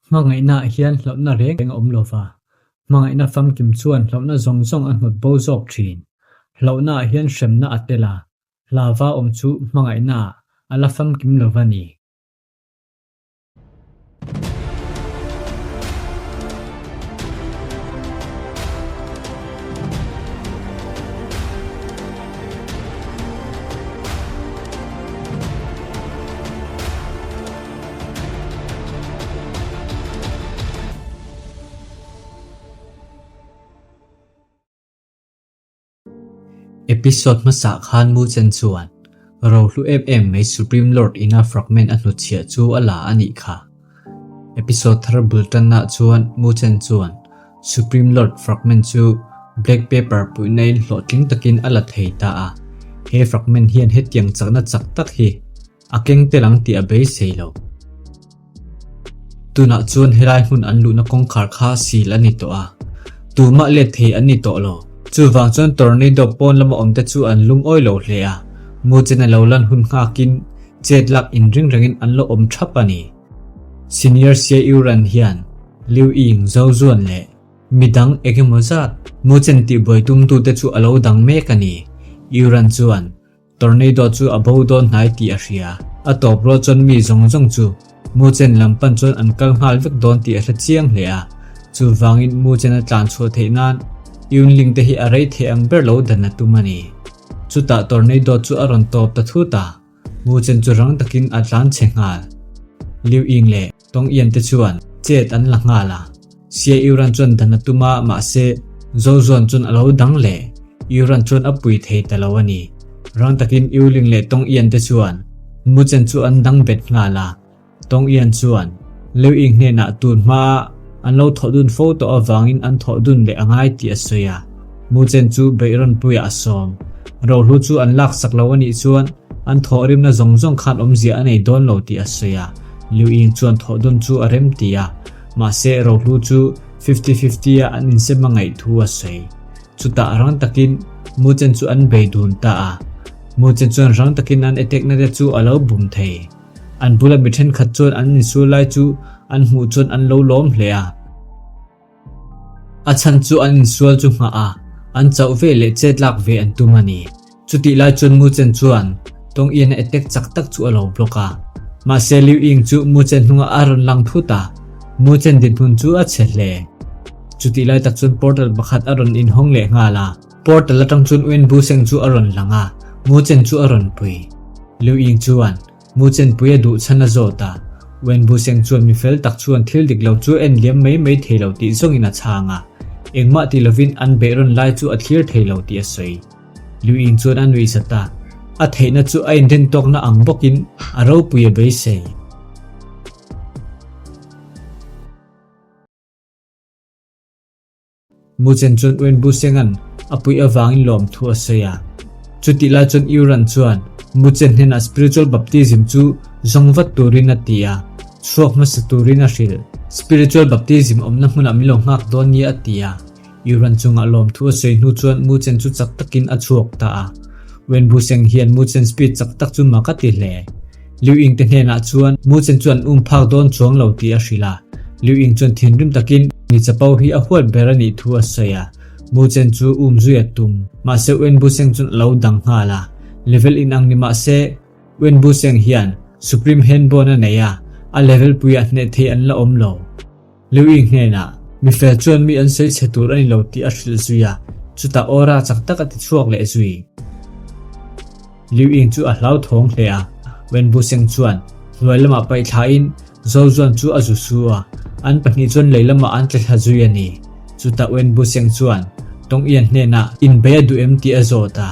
Hmangaihnaah hian hlauhna reng reng a awm lo va, hmangaihna famkim chuan hlauhna zawng zawng a hnawt bo zawk thin. Hlauhnaah hian hremna a tel a, hlauva awm chu hmangaihnaah a la famkim lo va ni. Episode hmasa khan Mu Chen chuan rohlu em em mai Supreme Lord ina fragment a hnutchhiah chu a la a nih kha. Episode thar bul tanna chuan Mu Chen chuan Supreme Lord fragment chu Black Paper puihnain hlawhtling takin a la thei ta a. He fragment hian hetiang chakna chak tak hi a keng tel ang tih a beisei lo. Tunah chuan helai hmun an luhna kawngkhar kha sil a ni tawh a, tumah let thei an ni tawh lo. Chuvang chuan tornado pawn lama awmte chu an lungawi lo hle a, Muchen a lo lan hun nghakin chet lak inring rengin an lo awm thap a ni. Senior Xie Yuran hian Liu Ying, Zhou Zuan leh midang engemaw zat Muchen tihbuai tumtute chu a lo dang mek a ni. Yuran chuan Tornado chu a bo dawn hnai tih a hria. A tawp rual chuan mi zawng zawng chu Muchen lam pan chuan an kal nghal vek dawn tih a hre chiang hle a. Chuvangin Muchen a tlan chhuah theih nan Yunling te hi a rei thei ang ber lo dan a tum a ni. Chutah tornado chu a rawn tawp ta thut a, Muchen chu rang takin a tlan chhe nghal. Liu Ying leh Tawng Ian te chuan chet an la nghal a. Sia Iran chuan dan a tum a, mahse, Zozuan chuan a lo dang leh. Iran chuan a pui thei ta lo a ni. Rang takin Iuling leh Tawng Ian te chuan Muchen chu an dang bet nghal a. Tawng Ian chuan Liu Ying hnenah tun hmaa an lo thawh dun fo tawh avangin an thawh dun leh a ngai tih a sawi a. Muchen chu beihrawn puiah a sawm. Rohlu chu an laksak lo a nih chuan an thawhrimna zawng zawng khan awmzia a nei dawn lo tih a sawi a. Liu Ying chuan thawh dun chu a rem ti a. Mahse, rohlu chu fifty-fifty a an insem a ngaih thu a sawi. Chutah rang takin Muchen chu an bei dun ta a. Muchen chuan rang takin an attack na te chu a lo bum thei. An bula mi thenkhat chuan an insul lai chu an hmuh chuan an lo lawm hle a. A chhan chu an insual chu nghah a, an chauh ve leh chet lak ve an tum a ni. Chutih lai chuan Mu Chen chuan Tong Ian a attack chak tak chu a lo block a. Mahse Liu Ying chu Mu Chen hnungah a rawn lang thut a, Mu Chen dinhmun chu a chhe hle. Chutih lai tak chuan portal pakhat a rawn inhawng leh nghal a, portal atang chuan Wen Bu Seng chu a rawn lang a, Mu Chen chu a rawn pui. Liu Ying chuan Mu Chen pui a duh chhan a zawt a, Wen Bu Seng chuan mi fel tak chuan thil dik lo chu en liam mai mai thei lo tih zawngin a chhang a, engmah ti lovin an beihrawn lai chu a thlir thei lo tih a sawi. Luiin chuan a nuih zat a, a theihna chu a inrintawkna ang bawkin a ropui a beisei. Muchen chuan Wen Busenga'n a puih avangin lawmthu a sawi a. Chutih lai chuan Yuran chuan Muchen hnenah spiritual baptism chu zawng vat turin a ti a, chhuak hmasa turin a hrilh. Spiritual baptism awmna hmunah min lo nghak dawn nia a ti a. Iran chungah lawmthu a sawi hnu chuan Mu Chen chu chak takin a chhuak ta a. Wen Bu Seng hian Mu Chen speed chak tak chu mak a ti hle. Liu Ying te hnenah chuan Mu Chen chu an um phak dawn chuang lo tih a hrilh a. Liu Ying chuan thinrim takin mi chapo hi a huat ber a nih thu a sawi a. Mu Chen chu um zui a tum. Mahse Wen Bu Seng chuan a lo dang nghal a. Level inang ni mahse Wen Bu Seng hian Supreme Handbone a nei a, a level puiah hneh thei an la awm lo. Liu Ying hnenah, Mi fel chuan mi an sawi chhe tur a ni lo tih a hrilh zui a, chutah aura chak tak a ti chhuak leh zui. Liu Ying chu a hlauthawng hle a, Wen Bu Seng chuan hnuai lamah paih thlain Zhou Zuan chu a zu su a, an pahnih chuan lei lamah an tla thla zui a ni. Chutah Wen Bu Seng chuan Tong Ian hnenah inbei a duh em tih a zawt a,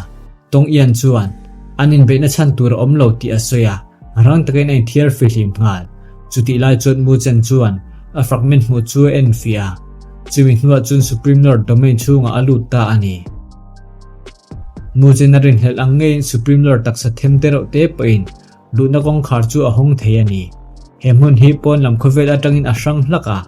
Tong Ian chuan an inbeihna chhan tur a awm lo tih a sawi a, Rang takin a inthiar fihlim nghal. Chutih lai chuan Mu Chen chuan a fragment hmuh chu a en fiah a, chumi hnuah chuan Supreme Lord domain chhungah a lut ta a ni. Mu Chen a rinhlelh ang ngeiin Supreme Lord taksa them te reuh te pawhin luhna kawngkhar chu a hawng thei a ni. He hmun hi pawn lam khawvel atangin a hrang hlak a,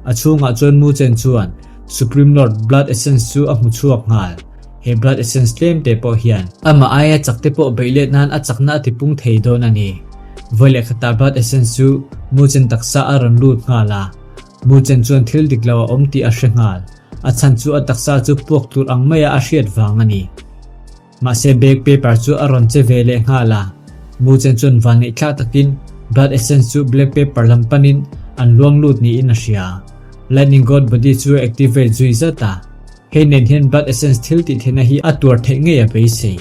A chhungah chuan Mu Chen chuan Supreme Lord Blood Essence chu a hmu chhuak nghal. He Blood Essence tlem te pawh hian amah aia chak te pawh beih let nan a chakna a tipung thei dawn a ni. Vawi leh khatah Blood Essence chu Mu Chen taksa a rawn lut nghal a. Mu Chen chuan thil dik lo a awm tih a hre nghal. A chhan chu a taksa chu puak tur ang maia a hriat vang a ni. Mahse bag paper chu a rawn che ve leh nghal a. Mu Chen chuan vanneihthlak takin blood essence chu black paper lam panin an luang lut niin a hria. Lightning God body chu a activate zui zat a. Hei nen hian blood essence thil tih theihna hi a tuar theih ngei a beisei.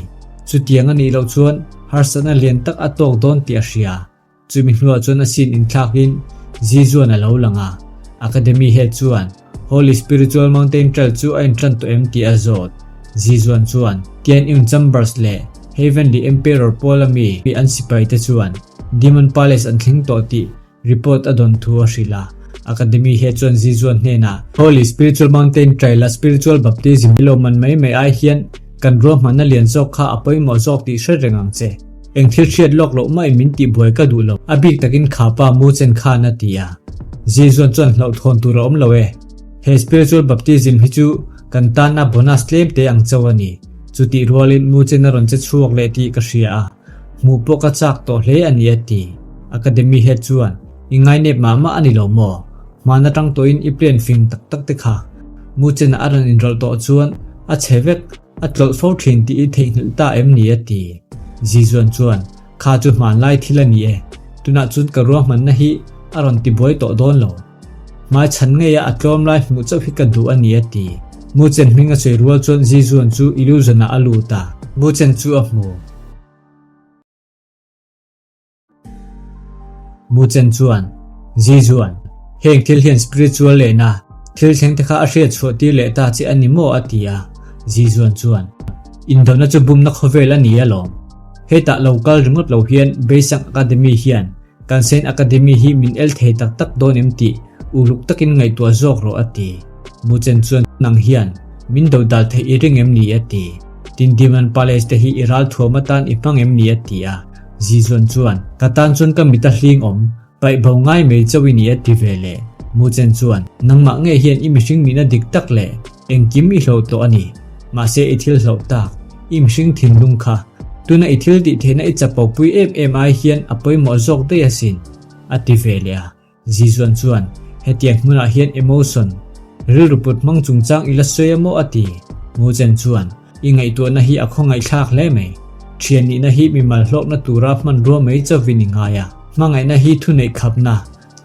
Chutiang a nih loh chuan harsatna lian tak a tawk dawn tih a hria. Chumi hnuah chuan a sin inthlakin Zizuan a lo lang a. Academy head chuan Holy Spiritual Mountain Trail chu a intlan tawh em tih a zawt. Zizuan chuan Tian Yun Chambers leh Heavenly Emperor pawl ami an sipaite chuan Demon Palace an thleng tawh tih Report a dawn thu a hrilh a, Academy he chuan Zizuan hnenah, Holy Spiritual Mountain Trail-a Spiritual Baptism i lo man mai mai ai hian kan ruahmanna lian zawk kha a pawimawh zawk tih hre reng ang che. Eng thil hriat lawk loh mai min tih buai ka duh lo, a bik takin kha pa mu chen khan a ti a. Zizuan chuan hlauhthawn tur a awm lo e. He Spiritual Baptism hi chu kan tana bonus tlem te ang chauh a ni. Chutih rualin mu chen a rawn che chhuak leh tih ka hria a. Hmuh pawh ka chak tawh hle a ni a ti. Academy head chuan, I ngainep mah mah a ni lo maw? Hmaan atang tawhin i plan fing tak tak te kha. Muchena a rawn inrawlh tawh chuan a chhe vek, a tlawlh fo thin tih i theihnghilh ta em ni a ti. Zizuan chuan, Kha chu hmanlai thil a ni e, tunah chuan ka ruahmanna hi a rawn tibuai tawh dawn lo. Hmai chhan ngeia a tlawm lai hmuh chauh hi ka duh a ni a ti. Muchen hming a sawi rual chuan Zizuan chu illusion ah a lut a, Muchen chu a hmu. Muchen chuan, Zizuan, heng thil hian spiritual lehna thil thleng te kha a hriat chhuah tir leh ta che a ni maw a ti a. Zizuan chuan, Indona chu bumna khawvel a ni alawm. Hetah lo kal ringawt lo hian Beisang Academy hian Kan Saint Academy hi min el thei tak tak dawn em tih uluk takin ngaihtuah zawk rawh a ti. Muchen chuan nang hian min do dal theih i ring em ni a ti. Tin Demon Palace te hi i ral thuam atan i hmang em ni a ti a. Zizuan chuan ka tan chuan ka mit a hling awm, paih bo ngai mai chauh i ni a ti ve leh. Muchen chuan nangmah ngei hian i mihring nihna dik tak leh Engkim i hlauh tawh a ni. Mahse i thil hlauh tak, i mihring thinlung kha, tuna i thil tih theihna i chapopui em em ai hian a pawimawh zawk daih asin, a ti ve leh a. Zizuan chuan, Hetiang hmunah hian emotion, rilru put hmang chungchang i la sawi a maw a ti. Muchen chuan, I ngaihtuahna hi a khawngaihthlak hle mai. Thian nihna hi mimal hlawkna tura hmanrua mai chauhin i ngai a. Hmangaihna hi thuneih khapna,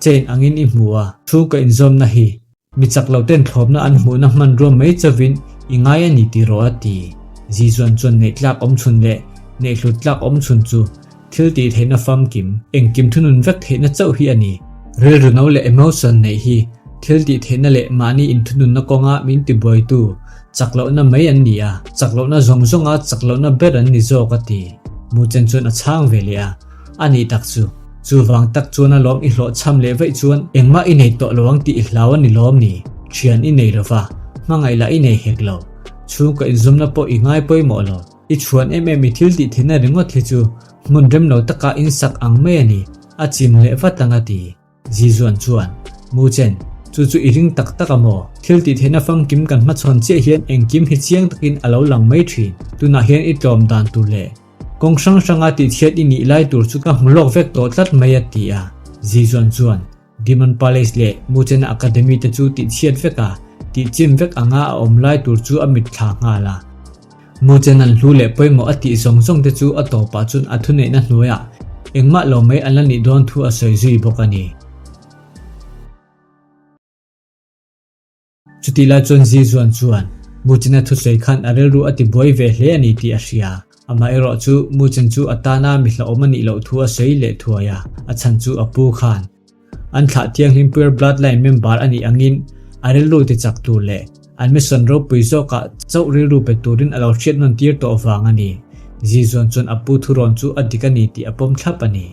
chain angin i hmu a, chhungkaw inzawmna hi Mi chak lo ten thlawpna an hmuhna hmanrua mai chauhin i ngai a ni tih rawh a ti. Zizuan chuan neih tlak awm chhun leh neih hlut tlak awm chhun chu thil tih theihna famkim, engkim thunun vek theihna chauh hi a ni. Rilru no leh emotion neih hi thil tih theihna leh mahni inthununna kawnga min tibuaitu chak lohna mai an ni a, chak lohna zawng zawnga chak lohna ber an ni zawk a ti. Muchen chuan a chhang ve leh a. A nih tak chu. Chuvang tak chuan a lawm i hlawhchham leh vaih chuan engmah i nei tawh lo ang tih i hlau a ni lawm ni? Thian i nei lo va, hmangaih lah i nei hek lo. Chhungkaw inzawmna pawh i ngai pawimawh lo. I chhuan em em i thil tih theihna ringawt hi chu hmun rem lo taka insak ang mai a ni, a chim leh vat ang a ti. Zizuan chuan, Muchen, chu chu i ring tak tak a maw? Thil tih theihna famkim kan hmachhawn chiah hian engkim hi chiang takin a lo lang mai thin. Tunah hian i tlawm dan tur leh kawng hrang hranga tihchhiat i nih lai tur chu ka hmu lawk vek tawh tlat mai a ti a. Zizuan chuan, Demon Palace leh Muchena Academy te chu tihchhiat vek a, tihchim vek anga a awm lai tur chu a mitthla nghal a. Muchen an hlu leh pawimawh a tih zawng zawng te chu a tawpah chuan a thuneihna hnuaiah engmah lo mai an la nih dawn thu a sawi zui bawk a ni. Chutih lai chuan Zizuan chuan Muchena thusawi khan a rilru a tibuai ve hle a ni tih a hria. Amaherawh chu Muchen chu a tana mi hlauhawm a nih loh thu a sawi leh thuai a, a chhan chu a pu khan An thlah thianghlim Pure Bloodline member a nih angin a rilru ti chak tur leh an mission ropui zawkah chauh rilru pe turin a lo hriat nawn tir tawh vang a ni. Zizuan chuan a pu thurawn chu a dik a ni tih a pawm thlap a ni.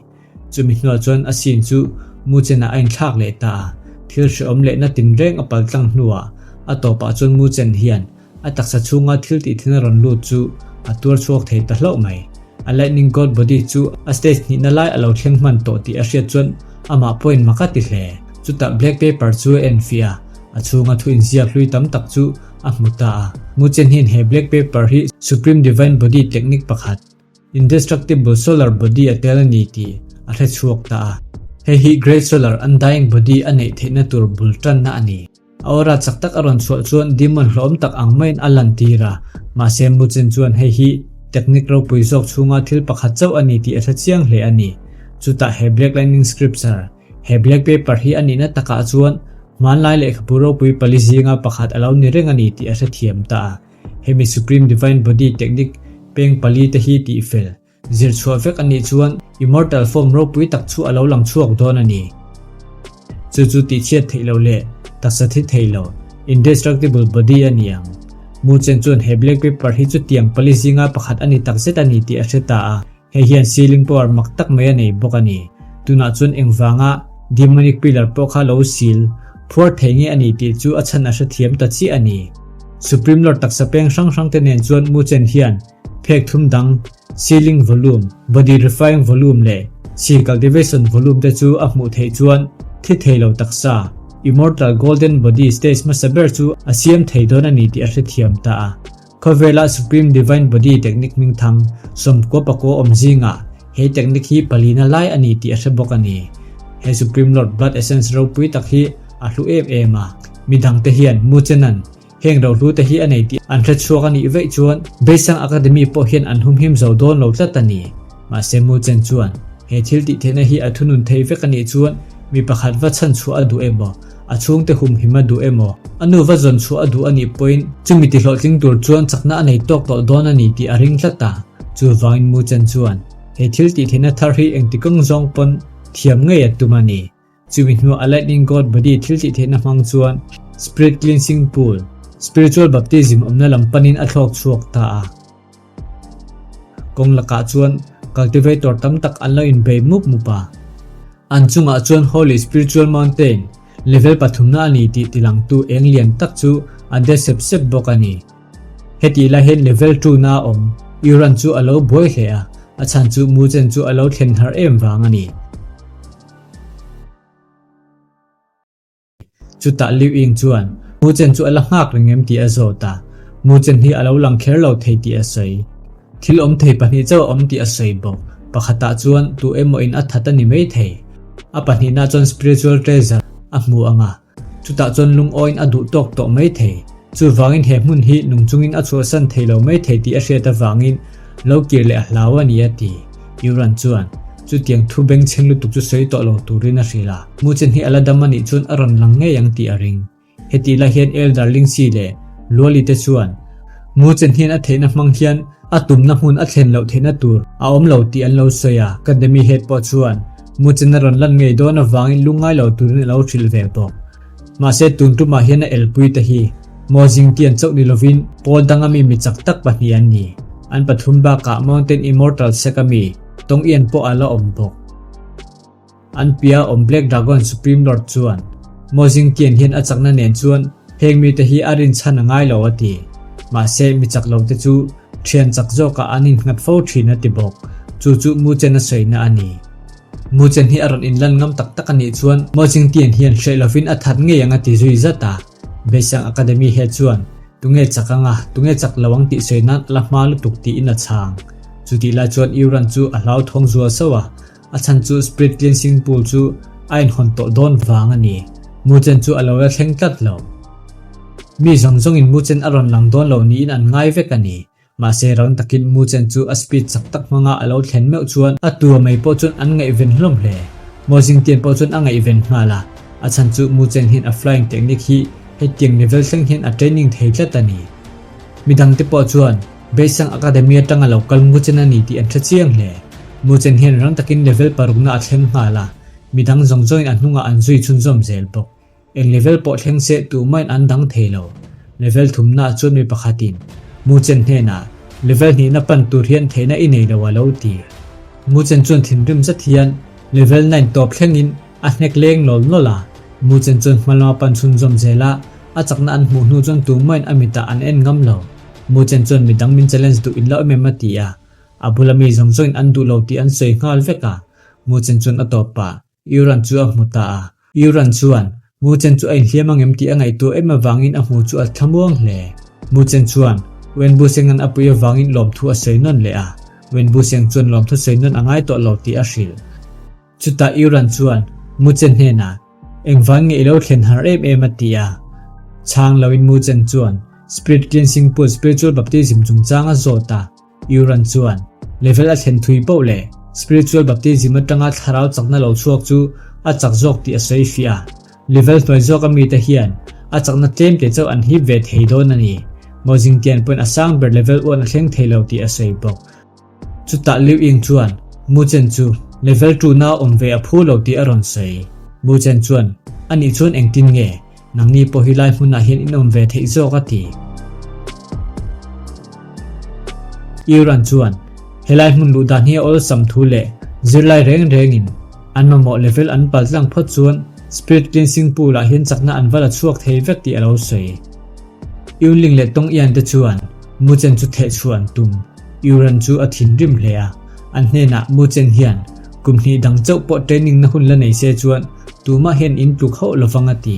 Chumi hnuah chuan a scene chu Muchen-ah a inthlak leh ta a, thil hrehawm lehna tinreng a paltlang hnuah a tawpah chuan Muchen hian A taksa chhunga thil tih thin a rawn lut chu a tuar chhuak thei ta hlauh mai. A Lightning God Body chu a stage hnihna lai a lo thleng hman tawh tih a hriat chuan amah pawhin mak a ti hle. Chutah black paper chu a en fiah a, a chhunga thu inziak hlui tam tak chu a hmu ta a. Muchen hian he black paper hi Supreme Divine Body technique pakhat, Indestructible Solar Body a tel a ni tih a hre chhuak ta a. Hei hi Great Solar Undying Body a neih theihna tur bul tanna a ni. A aura chak tak a rawn chhuah chuan demon hlawm tak ang maiin a lantir a, mahse Muchen chuan hei hi technique ropui zawk chhunga thil pakhat chauh a ni tih a hre chiang hle a ni. Chutah he Black Lightning Scripture, he black paper hi a nihna takah chuan hmanlai lehkhabu ropui pali zinga pakhat a lo ni reng a ni tih a hrethiam ta a. Hemi Supreme Divine Body technique peng pali te hi tihfel Zir chhuah vek a nih chuan Immortal form ropui tak chu a lo lang chhuak dawn a ni. Chu chu tihchhiat theih loh leh taksa thi thei lo, indestructible body a ni ang. Mu Chen chuan he black paper hi chutiang pali zinga pakhat a ni takzet a ni tih a hre ta a, hei hian sealing power mak tak mai a nei bawk a ni. Tunah chuan engvanga demonic pillar pawh kha lo seal phuar thei nge a ni tih chu a chhan a hrethiam ta chiah a ni. Supreme Lord taksa peng hrang hrang te nen chuan Mu Chen hian Phek thum dang, Sealing Volume, Body Refying Volume leh Chi Cultivation Volume te chu a hmuh theih chuan thi thei lo taksa, Immortal Golden Body stage hmasa ber chu a siam thei dawn a ni tih a hrethiam ta a. Khawvela Supreme Divine Body technique hmingthang 90 pakua awm zingah he technique hi palina lai a ni tih a hre bawk a ni. He Supreme Lord Blood Essence ropui tak hi a hlu em em a, midangte hian Muchenan Heng rohlu te hi a nei tih an hre chhuak a nih veih chuan Beisang Academy pawh hian an humhim zo dawn lo tlat a ni. Mahse Mu Chen chuan he thil tih theihna hi a thunun thei vek a nih chuan mi pakhat va chhan chhuah a duh emaw, a chhungte humhim a duh emaw, a nu va zawn chhuah a duh a nih pawhin chumi ti hlawhtling tur chuan chakna a nei tawk tawh dawn a ni tih a ring tlat a. Chuvangin Mu Chen chuan he thil tih theihna thar hi engtikawng zawng pawn thiam ngei a tum a ni. Chumi hnuah a Lightning God Body thil tih theihna hmang chuan Spirit Cleansing Pool, Spiritual Baptism awmna lam panin a thlawk chhuak ta a. Kawng lakah chuan cultivator tam tak an lo inbei mup mup a. An chungah chuan Holy Spiritual Mountain, level pathumna a ni tih tilangtu eng lian tak chu a de sep sep bawk a ni. Hetih lai hian level two na a awm, Iran chu a lo buai hle a, a chhan chu Muchen chu a lo thlen har em vang a ni. Chutah Liu Ying chuan Mu Chen chu a la nghak reng em tih a zawt a, Mu Chen hi a lo lang kher lo thei tih a sawi. Thil awm thei pahnih chauh a awm tih a sawi bawk. Pakhatah chuan tu emaw in a that a ni mai thei. A pahnihna chuan spiritual treasure a hmu ang a. Chutah chuan lungawiin a duh tawk tawh mai thei. Chuvangin he hmun hi nung chungin a chhuahsan thei lo mai thei tih a hriat avangin lo kir leh a hlau a ni a ti. Yuran chuan chutiang thu bengchheng lutuk chu sawi tawh lo turin a hrilh a. Muchen hi a la dam a nih chuan a rawn lang ngei ang tih a ring. Hetih lai hian Elder Lingxi leh Luali te chuan Muchen hian a theihna hmang hian a tumna hmun a thlen loh theihna tur a awm lo tih an lo sawi a. Academy head pawh chuan Muchen a rawn lan ngei dawn avangin lungngai lo turin a lo hrilh ve bawk. Mahse tun tumah hian a elpui te hi Mo Jingtian chauh ni lovin pawl danga mi mi chak tak pahnih an ni. An pathum bakah Mountain Immortal sek ami Tong Ian pawh a la awm bawk. An pia awm Black Dragon Supreme Lord chuan Mo Jingtian hian a chakna nen chuan heng mite hi a rinchhan a ngai lo a ti. Mahse mi chak lo te chu Thian chak zawkah an innghat fo thin a ti bawk. Chu chu Mu Chen a sawina a ni. Mu Chen hi a rawn inlan ngam tak tak a nih chuan Mo Jingtian hian hreh lovin a that ngei ang a ti zui zat a. Beisang Academy he chuan tunge chak anga tunge chak lo ang tih sawi nan a la hma lutuk tiin a chhang. Chutih lai chuan Yuran chu a hlauthawng zual sauh a, a chhan chu Spirit Cleansing Pool chu a inhawn tawh dawn vang a ni. Mu Chen chu a lo la thleng tlat lo. Mi zawng zawngin Mu Chen a rawn lang dawn lo niin an ngai vek a ni. Mahse rang takin Mu Chen chu a speed chak tak hmanga a lo thlen meuh chuan a tua mai pawh chuan an ngaihven hlawm hle. Mo Jingtian pawh chuan a ngaihven nghal a, a chhan chu Mu Chen hian a flying technique hi hetiang level thleng hian a training thei tlat a ni. Midangte pawh chuan Beisang Academy atanga lo kal Mu Chen a ni tih an hre chiang hle. Mu Chen hian rang takin level parukna a thleng nghal a, midang zawng zawngin a hnungah an zui chhunzawm zel bawk. Eng level pawh thleng se tumahin an dang thei lo. Level thumnaah chuan mi pakhatin Mu Chen hnenah level hnihna pan tur hian theihna i nei lo a lo ti. Mu Chen chuan thinrim zet hian level nine tawp thlengin a hnek leng lawl nawlh a. Mu Chen chuan hma lama pan chhunzawm zel a, a chakna an hmuh hnu chuan tumahin a mitah an en ngam lo. Mu Chen chuan midang min challenge duh in lo em em a ti a. A bula mi zawng zawngin an duh lo tih an sawi nghal vek a. Mu Chen chuan a tawp pah. Yuran chu a hmu ta a. Yuran chuan Mu Chen chu a inhliam ang em tih a ngaihtuah em avangin a hmu chu a thlamuang hle. Mu Chen chuan Wen Bu Seng-a'n a pui avangin lawmthu a sawi nawn leh a. Wen Bu Seng chuan lawmthu sawi nawn a ngai tawh lo tih a hrilh. Chutah Yuran chuan Muchen hnenah, Engvang nge i lo thlen har em em a ti a. Chhang loin Muchen chuan Spirit Cleansing Pool Spiritual Baptism chungchang a zawt a. Yuran chuan level a thlen thui poh leh Spiritual Baptism atanga thlarau chakna lo chhuak chu a chak zawk tih a sawi fiah a. Level hnuai zawka mite hian a chakna tlem te chauh an hip ve thei dawn a ni. Mawzingtian pawhin a sang ber level uan a thleng thei lo tih a sawi bawk. Chutah Liu Ying chuan Mu Chen chu level tuna awm ve a phu lo tih a rawn sawi. Mu Chen chuan, Anih chuan engtin nge? Nangni pawh hi lai hmunah hian in awm ve theih zawk a ti. Iran chuan helai hmun luh dan hi a awlsam thu leh zirlai reng rengin an mamawh level an pal tlang phawt chuan Spirit Cleansing Pool ah hian chakna an va la chhuak thei vek tih a lo sawi. Yunling leh Tong Ian te chuan Mu Chen chu theh chhuah an tum. Iran chu a thinrim hle a, an hnenah Mu Chen hian kum hnih dang chauh pawh training na hun la nei se chuan tumah hian in tluk hauh lovang a ti.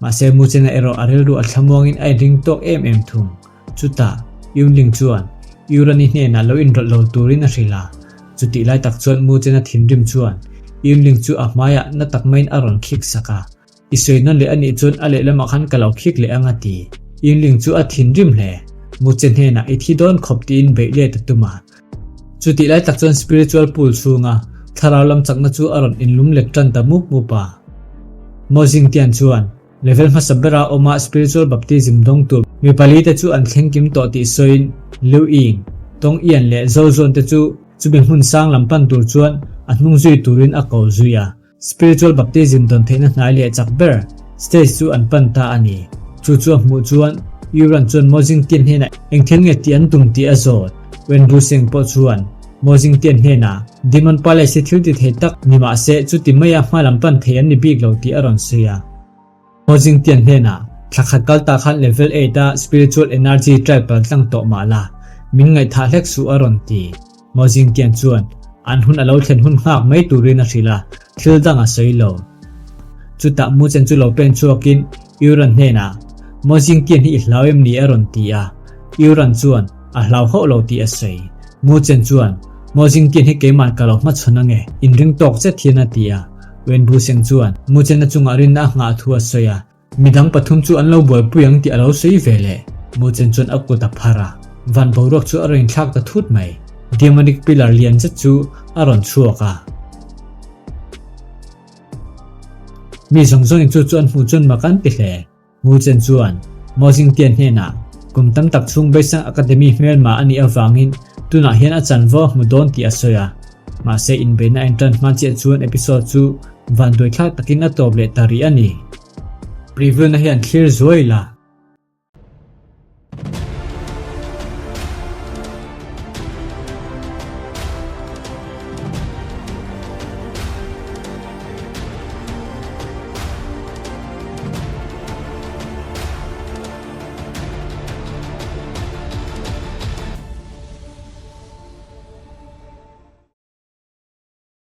Mahse Mu Chen-a erawh a rilru a thlamuangin a inring tawk em em thung. Chutah, Yunling chuan Yurani hnenah lo inrawlh lo turin a hrilh a. Chutih lai tak chuan Mu Chen-a thinrim chuan Yunling chu a hmaiah na tak maiin a rawn khik sak a. I sawi nawn leh a nih chuan a lehlamah khan ka lo khik leh ang a ti. Yunling chu a thinrim hle. Mu Chen hnenah i thi dawn khawp tiin beih let a tum a. Chutih lai tak chuan spiritual pool chhunga thlarau lam chakna chu a rawn inlum let tan ta mup mup a. Mo Jingtian chuan level hmasa bera awma spiritual baptism dawng tur mi pali te chu an thleng kim tawh tih sawiin Liu Ying, Tong Ian leh Zhou Zuan te chu chumi hmun sang lam pan tur chuan a hnung zui turin a ko zui a. Spiritual baptism dawn theihna hnai leh chak ber stage chu an pan ta a ni. Chu chu a hmuh chuan Yuran chuan Mo Jingtian hnenah eng thil nge tih an tum tih a zawt. Wen Buseng pawh chuan Mo Jingtian hnenah Demon Palace hi thil ti thei tak ni mah se chuti maia hma lam pan thei an ni bik lo tih a rawn sawi a. Mo Jingtian hnenah thla khat kal ta khan level eight a spiritual energy trial pal tlang tawh mah la, min ngaihthah hlek suh a rawn ti. Mo Jingtian chuan an hun a lo thlen hun nghak mai turin a hrilh a, thil dang a sawi lo. Chutah Mu Chen chu lo pen chhuakin Yuran hnenah, Mo Jingtian hi i hlau em ni a rawn ti a. Yuran chuan a hlau hauh lo tih a sawi. Mu Chen chuan, Mo Jingtian hi keimah ka lo hmachhawn ange, inring tawk zet hian a ti a. Wen Buseng chuan Muchena chungah rinna a nghah thu a sawi a, midang pathum chu an lo buaipui ang tih a lo sawi ve leh. Muchen chuan a kut a phar a, van boruak chu a rawn inthlak ta thut mai. Demonic pillar lian zet chu a rawn chhuak a. Mi zawng zawngin chu chu an hmuh chuan mak an ti hle. Muchen chuan Mo Jingtian hnenah kum tam tak chhung Beisang Academy hmelma a nih avangin tunah hian a chanvo a hmu dawn tih a sawi a. Mahse inbeihna a intan hma chiah chuan episode chu vanduaithlak takin a tawp leh ta rih a ni. Preview na hian thlir zuai la.